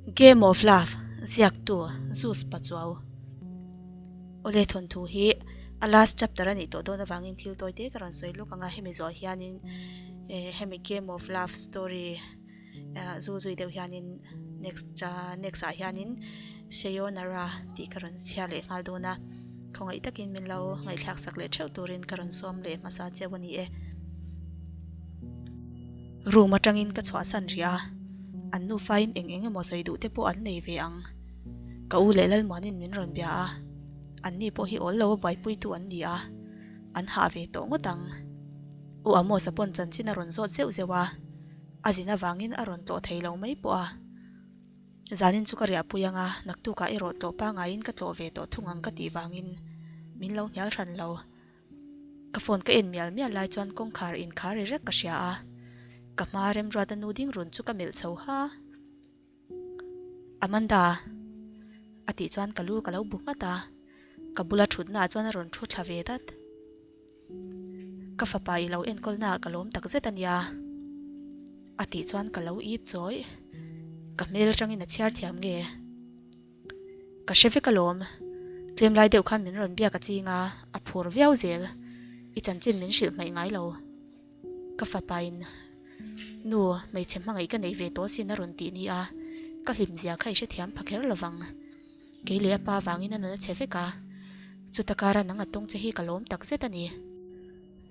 Game of Love ziaktu Zeus Pachuau. Awle thawnthu hi a last chapter a nih tawh dawn avangin thil tawi te ka rawn sawi lawk ang a, hemi zawh hianin eh hemi Game of Love story zu zui deuh hianin next next ah hianin Sayonara tih ka rawn chhiar leh nghal dawn a, khawngaih takin min lo ngaihthlak sak leh theuh turin ka rawn sawm leh hmasa cheu a ni e. Room atangin ka chhuahsan rih a, an nufain eng eng emaw sawi duh te pawh an nei ve ang. Ka u leh Lalmuanin min rawn bia a, an ni pawh hi awl lo a buaipuitu an ni a, an hah ve tawh ngawt ang. U Amos-a pawn chanchin a rawn zawt zeuh zeuh a, a zin avangin a rawn tlawh thei lo mai pawh a. Zanin chu ka riahpui ang a, naktukah erawh tlawh pangaiin ka tlawh ve tawh thung ang ka tih vangin min lo hnial hran lo. Ka phone ka en mial mial lai chuan kawngkhar inkhar ri rek ka hria a, ka hma Remruata nu ding run chu ka melh chho ha. Amanda! A tih chuan ka lu ka lo bu nghat a, ka bula thutna ah chuan a rawn thu thla ve dat. Ka fapa i lo enkawl naah ka lawm tak zet a nia. A tih chuan ka lo ip chawih. Ka hmel atangin a chhiar thiam nge? Ka hre vek alawm. Tlem lai deuh khan min rawn biak a ching a, a phur viau zel. I chanchin min hrilh hmaih ngai lo. Ka fapain, Nu, hmeichhe hmangaih ka neih ve tawh sin a rawn tih ni a, ka hlimzia kha i hrethiam pha kher lovang. Kei leh a pa vangin a nun a chhe vek a, chuta kara nang a tawng che hi ka lawm tak zet a ni.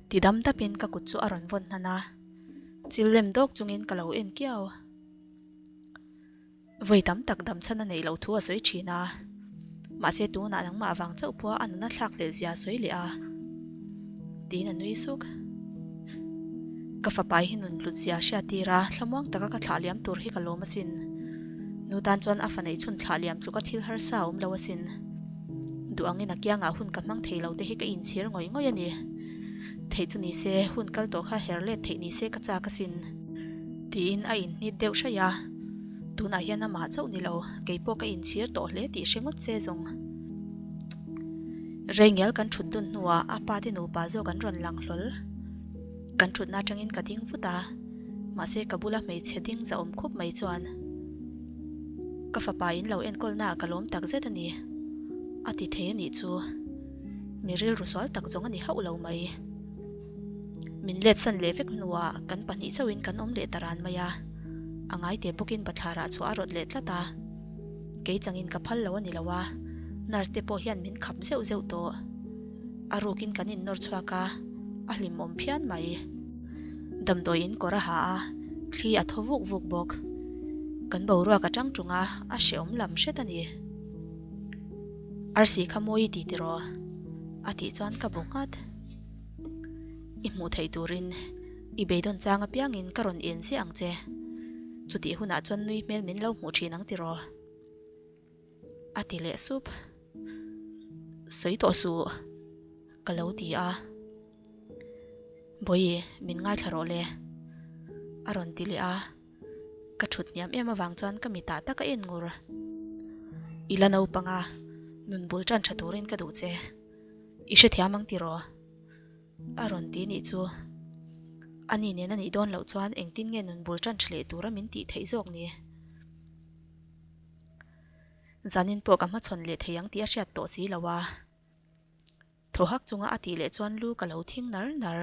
Ti dam dapin ka kut chu a rawn vawn hnan a, chil lem dawk chungin ka lo en kiau. Vawi tam tak dam chhan a neih loh thu a sawi thin a, mahse tunah nangmah avang chauh pawha a nuna thlak hlelh zia a sawi leh a, tiin a nui suk. Ka fapa hi nun hlut zia hriat tir a, thlamuang taka ka thlah liam tur hi ka lawm asin. Nu tan chuan a fa neih chhun thlah liam tluka thil harsa a awm lo asin. Duh angin a kiangah hun ka hmang thei lo te hi ka inchhir ngawih ngawih a ni. Theih chu ni se, hun kal tawh kha her let theih ni se ka chak asin. Tiin a inhnit deuh hraih a. Tunah hian amah chauh ni lo, kei pawh ka inchhir tawh hle tih hre ngawt che zawng. Reingial kan thut dun hnuah a pa te nupa zawk an rawn lang hlawl. Kan thutna atangin ka ding vut a, mahse ka bula hmeichhe ding zahawm khup mai chuan ka fapa in lo enkawlnaah ka lawm tak zet a ni, a ti thei a nih chu. Mi rilru sual tak zawng a ni hauh lo mai. Min let san leh vek hnuah kan pahnih chauhin kan awm leh ta ran mai a, a ngaite bawkin bathlarah chhuah a rawt leh tlat a. Kei changin ka phal lo a ni lo a, nurse te pawh hian min khap zeuh zeuh tawh. A rukin kan innawr chhuak a, a hlimawm phian mai. Damdawiin kawr a ha a, thli a thaw vuk vuk bawk. Kan boruak a tang tung a, a hrehawm lam hret a ni. Arsi kha mawi i ti tiraw? A tih chuan ka bu nghat. I hmuh theih turin i beidawn chang apiangin ka rawn en ziah ang che. Chutih hunah chuan nui hmel min lo hmuh thin ang tiraw? A ti leh sup. Sawi tawh suh, ka lo ti a. Bawihi, min ngaithla rawh le, a rawn ti leh a. Ka thut hniam em avang chuan ka mitah tak a en ngur. I la naupang a, nun bul tan tha turin ka duh che. I hrethiam ang tiraw? A rawn ti nih chu. Ani nen a nih dawn loh chuan engtin nge nun bul tan tha leh tura min tih theih zawk ni? Zanin pawh ka hmachhawn leh thei ang tih a hriat tawh si lo a. Thaw hak chunga a tih leh chuan lu ka lo thing nar nar.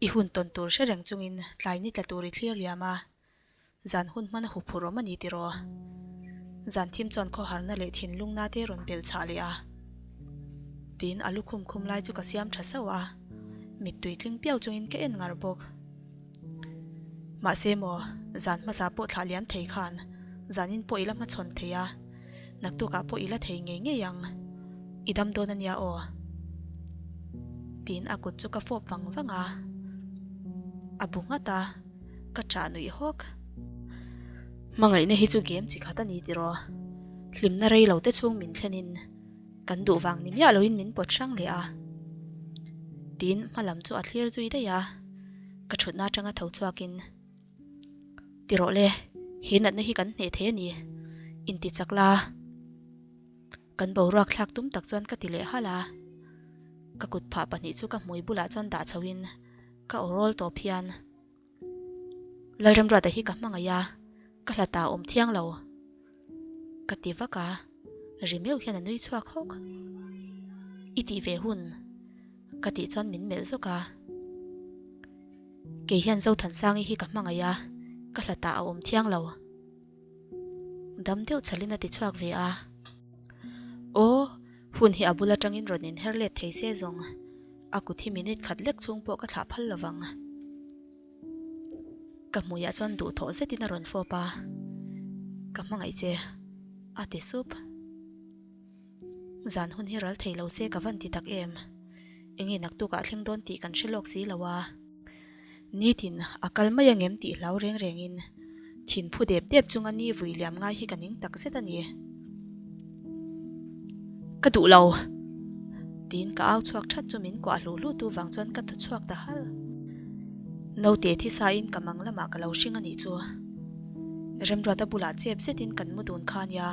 I hun tawn tur hre reng chungin tlai ni tla tur i thlir liam a, zan hun hman a huphurh awm a ni tiraw? Zan thim chuan khawharna leh thinlungna te rawn belh chhah leh a. Tiin a lukhum khum lai chu ka siam tha sauh a, mittui tling piau chungin ka en ngar bawk. Mahse maw, zan hmasa pawh thlah liam thei khan zanin pawh i la hmachhawn thei a, Naktukah pawh i la thei ngei ngei ang, i dam dawn a nia aw. Tiin a kut chu ka fawp vang vang a, a bu nghat a, ka ṭah nuih hawk. Hmangaihna hi chu game chi khat a ni tiraw? Hlimna rei lo te chhung min thlenin kan duh vang ni miah loin min pawt hrang leh a. Tiin hma lam chu a thlir zui daih a, ka ṭhutna aṭanga tho chhuakin. Ti rawh le, he natna hi kan hneh thei a ni, inti chak la. Kan boruak thlak tum tak chuan ka ti leh halh a, ka kut phah pahnih chu ka hmui bulah chuan dah chhoin ka aw rawl tawp hian, Lalremruata hi ka hmangaih a. Ka hlatah a awm thiang lo. Ka ti vak a, ri meuh hian a nui chhuak hawk. I tih ve hun? Ka tih chuan min melh zawk a. Kei hian Zothansangi hi ka hmangaih a, ka hlatah a awm thiang lo. Dam deuh chhalin a ti chhuak ve a. Aw, hun hi a bul atangin rawn inher let thei se zawng. A kut hi minute khat lek chhung pawh ka thlah phal lo vang. Ka hmuiah chuan duhthawh zetin a rawn fawp a, Ka hmangaih che, a ti sup. Zan hun hi ral thei lo se ka van ti tak em? Enge naktukah thleng dawn tih kan hre lawk si lo a. Nitin a kal mai angem tih hlau reng rengin thin phu dep dep chunga ni vui liam ngai hi ka ning tak zet a ni. Ka duh lo! Tiin ka au chhuak that chu min kuah hluh hluh tu vang chuan ka thaw chhuak ta hal. Naute thisa in ka mang lamah ka lo hring a nih chu. Remruata bulah chep zetin kan mu dun kha nia,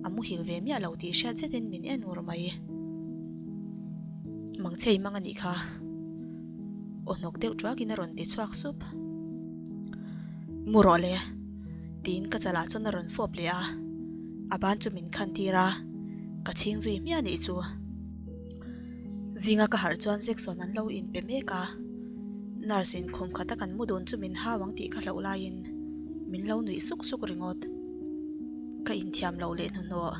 a muhil ve miah lo tih hriat zetin min en ngur mai. Mangchei mang a nih kha. Aw hnawk deuh tuakin a rawn ti chhuak sup. Mu rawh le, tiin ka chalah chuan a rawn fawp leh a, a ban chu min khan tir a, ka chhing zui hmiah nih chu. Zinga ka harh chuan Jackson an lo inpe mek a, nurse in khum khata kan mu dun chu min hau ang tih ka hlauh laiin min lo nuih suk suk ringawt. Ka inthiam loh leh hnuhnawh.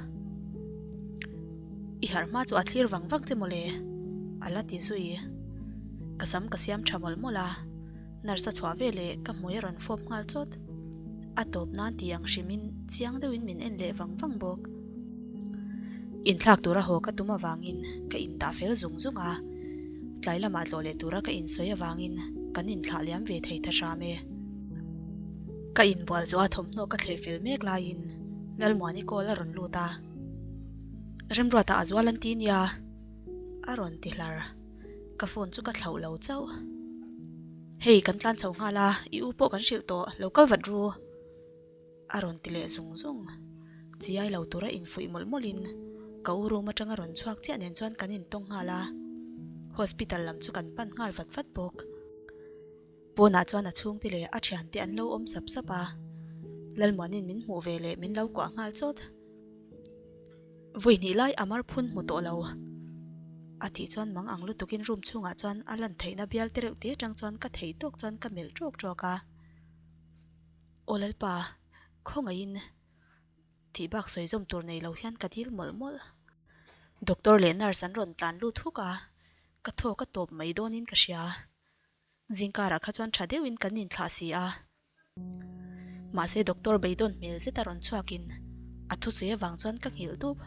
I harh hma chu a thlir vang vang che mawle, a la ti zui. Ka sam ka siam tha mawlh mawlh a, nurse a chhuah veleh ka hmui a rawn fawp nghal chawt. A tawp nan tih ang hrimin chiang deuhin min en leh vang vang bawk. Inthlak tura haw ka tum avangin ka indah fel zung zung a, tlai lamah tlawh leh tura ka insawi avangin kan inthlah liam ve thei ta hram e. Ka inbual zawh a thawmhnaw ka thleh fel mek laiin Lalmuani call a rawn lut a. Remruata a zual an ti nia, a rawn ti hlar. Ka phone chu ka thlauh lo chauh. Hei kan tlan chho nghal a, i u pawh kan hrilh tawh, lo kal vat ru, a rawn ti leh zung zung. Chiai lo tura infuih mawlh mawlhin ka u room atanga rawn chhuak chiah nen chuan kan intawng nghal a, hospital lam chu kan pan nghal vat vat bawk. Pawnah chuan a chhungte leh a thiante an lo awm sap sap a, Lalmuanin min hmuh ve leh min lo kuah nghal chawt. Vawi hnih lai a mar phun hmu tawh lo. A tih chuan mang ang lutukin room chhungah chuan a lan theihna bial te reuh te atang chuan ka theih tawk chuan ka melh ṭawk ṭawk a. Aw Lalpa, khawngaihin tih bak sawi zawm tur nei lo hian ka dil mawlh mawlh. Doctor leh nurse an rawn tlan lut huk a, ka thawk a tawp mai dawnin ka hria. Zingkarah kha chuan tha deuhin kan inthlah si a. Mahse doctor beidawn hmel zeta rawn chhuakin a thusawi avang chuan ka nghilh dup.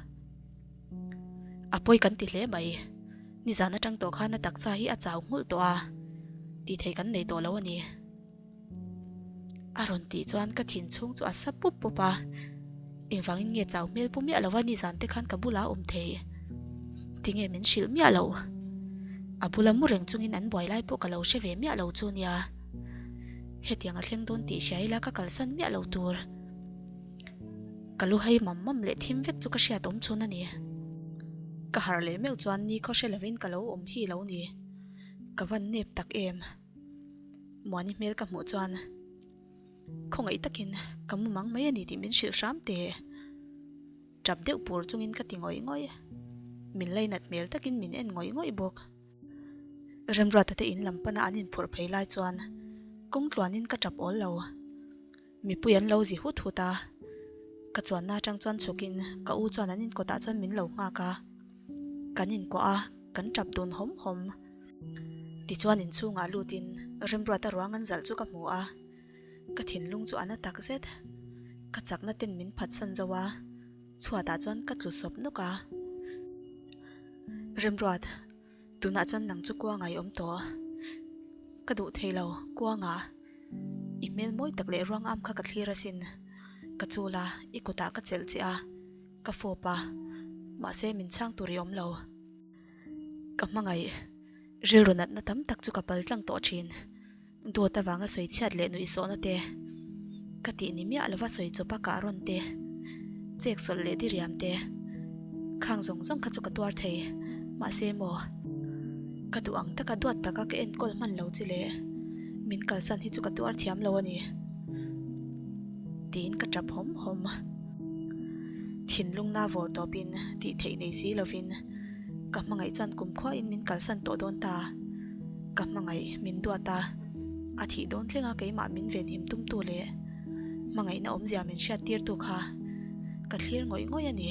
A pawi kan ti hle mai. Nizan atang tawh khan a taksa hi a chau nghulh tawh a, tih theih kan nei tawh lo a ni. A rawn tih chuan ka thin chhung chu a sa pup pup a, engvangin nge chau hmel pu miah lova nizan te khan ka bulah a awm thei? Tinge min hrilh miah loh? A bula mu reng chungin an buai lai pawh ka lo hre ve miah lo chu nia. Hetiang a thleng dawn tih hria ila ka kalsan miah lo tur. Ka lu hei mam mam leh thim vek chu ka hriat awm chhun a ni. Ka harh leh meuh chuan ni khaw hre lovin ka lo awm hi lo ni. Ka van nep tak em. Muani hmel ka hmuh chuan khawngaih takin ka mu mang mai a ni tih min hrilh hram teh. Tap deuh pur chungin ka ti ngawih ngawih. Min lainat hmel takin min en ngawih ngawih bawk. Remruata te in lam pana an inphurh phei lai chuan kawng tluanin ka tap awl lo. Mipui an lo zi hut hut a, ka chuanna atang chuan chhukin ka u chuan an inkawtah chuan min lo nghak a, kan inkuah a, kan tap dun hawm hawm. Tichuan inchhungah lutin Remruata ruang an zalh chu ka hmu a, ka thinlung chu a na tak zet. Ka chakna ten min phatsan zo a, chhuatah chuan ka tlu sawp nawk a. Remruat, tunah chuan nang chu kuanga i awm tawh. Ka duh thei lo, kuanga. I hmel mawi tak leh ruang am kha ka thlir asin. Ka chul a, i kutah ka chelh che a, ka fawp a, mahse min chhang tur i awm lo. Ka hmangaih, rilru natna tam tak chu ka paltlang tawh thin. Dawt avanga sawi chhiat leh nuih sawhna te, ka tih ni miah lova sawi chawpa kah rawn te, chek sawlh leh diriam te, khang zawng zawng kha chu ka tuar thei. Mahse maw, ka duh ang taka duat taka ka enkawl hman lo chi le, min kalsan hi chu ka tuar thiam lo a ni. Tiin ka tap hawm hawm. Thinlungna vawr tawpin tih theih nei si lovin ka hmangaih chuan kumkhuain min kalsan tawh dawn ta. Ka hmangaih min duat a, a thih dawn thlenga keimah min venhim tumtu leh hmangaihna awmzia min hriattirtu kha ka thlir ngawih ngawih a ni.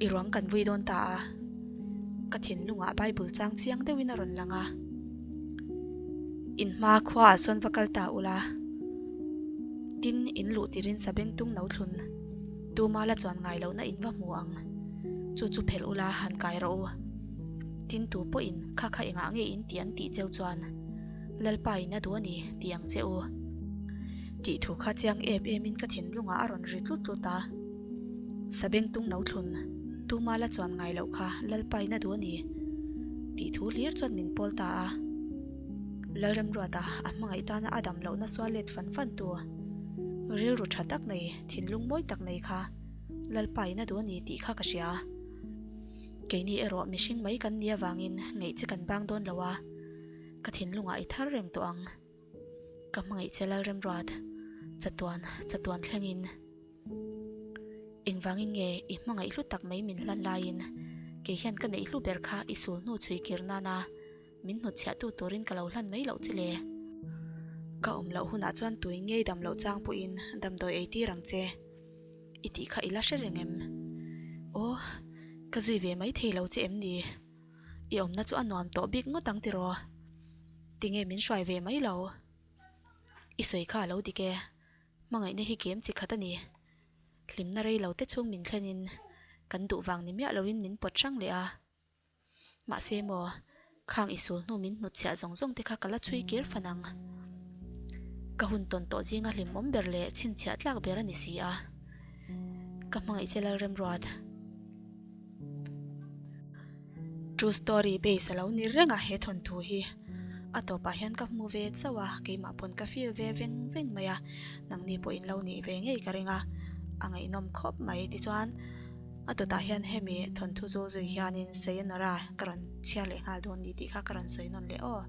I ruang kan vui dawn ta a, ka thinlungah Bible chang chiang deuhin a rawn lang a. In hma khuaah sawn va kal ta ula, tin in luh tirin sabengtung no thlun tuma la chuan ngai lohna in va hmu ang, chu chu phelh ula han kai rawh u. Tin tu pawhin kha kha engah nge in tih an tih cheu chuan Lalpa in a duh a ni tih ang che u. Tih thu kha chiang em emin ka thinlungah a rawn ri tlut tlut a. Sabengtung no thlun, tuma la chuan ngai loh kha Lalpa in a duh a ni, tih thu hlir chuan min pawl ta a. Lalremruata a hmangaih tana a dam lohna sual let fan fan tu, rilru tha tak nei, thinlung mawi tak nei kha Lalpa in a duh a ni tih kha ka hria. Keini erawh mihring mai kan nih avangin ngaih che kan bang dawn lo a, ka thinlungah i thar reng tawh ang. Ka hmangaih che Lalremruat, chatuan, chatuan thlengin. Engvangin nge i hmangaih hlu tak mai min hlan laiin kei hian ka neih hlu ber kha i sul hnu chhui kir nana min hnutchhiahtu turin ka lo hlan mai loh che le? Ka awm loh hunah chuan tui ngei dam loh chang pawhin damdawi ei tir ang che. I tih kha i la hre reng em? Aw, ka zui ve mai thei lo che em ni? I awmna chu a nuam tawh bik ngawt ang tiraw? Tinge min hruai ve mai lo? I sawi kha a lo dik e. Hmangaihna hi kem chi khat a ni. Hlimna rei lo te chhung min thlenin kan duh vang ni miah loin min pawt hrang leh a. Mahse maw, khang i sul hnu min hnutchhiah zawng zawng te kha ka la chhui kir fan ang. Ka hun tawn tawh zinga hlimawm ber leh chhinchhiah tlak ber a ni si a. Ka hmangaih che Lalremruat. True story base a lo ni reng a he thawnthu hi a tawpah hian ka hmu ve chauh a, keimah pawn ka feel ve veng veng mai a, nangni pawh in lo nih ve ngei ka ring a, a ngaihnawm khawp mai tichuan a dawtah hian hemi thawnthu zu zui hianin Sayonara ka rawn chhiar leh nghal dawn ni tih kha ka rawn sawi nawn leh aw.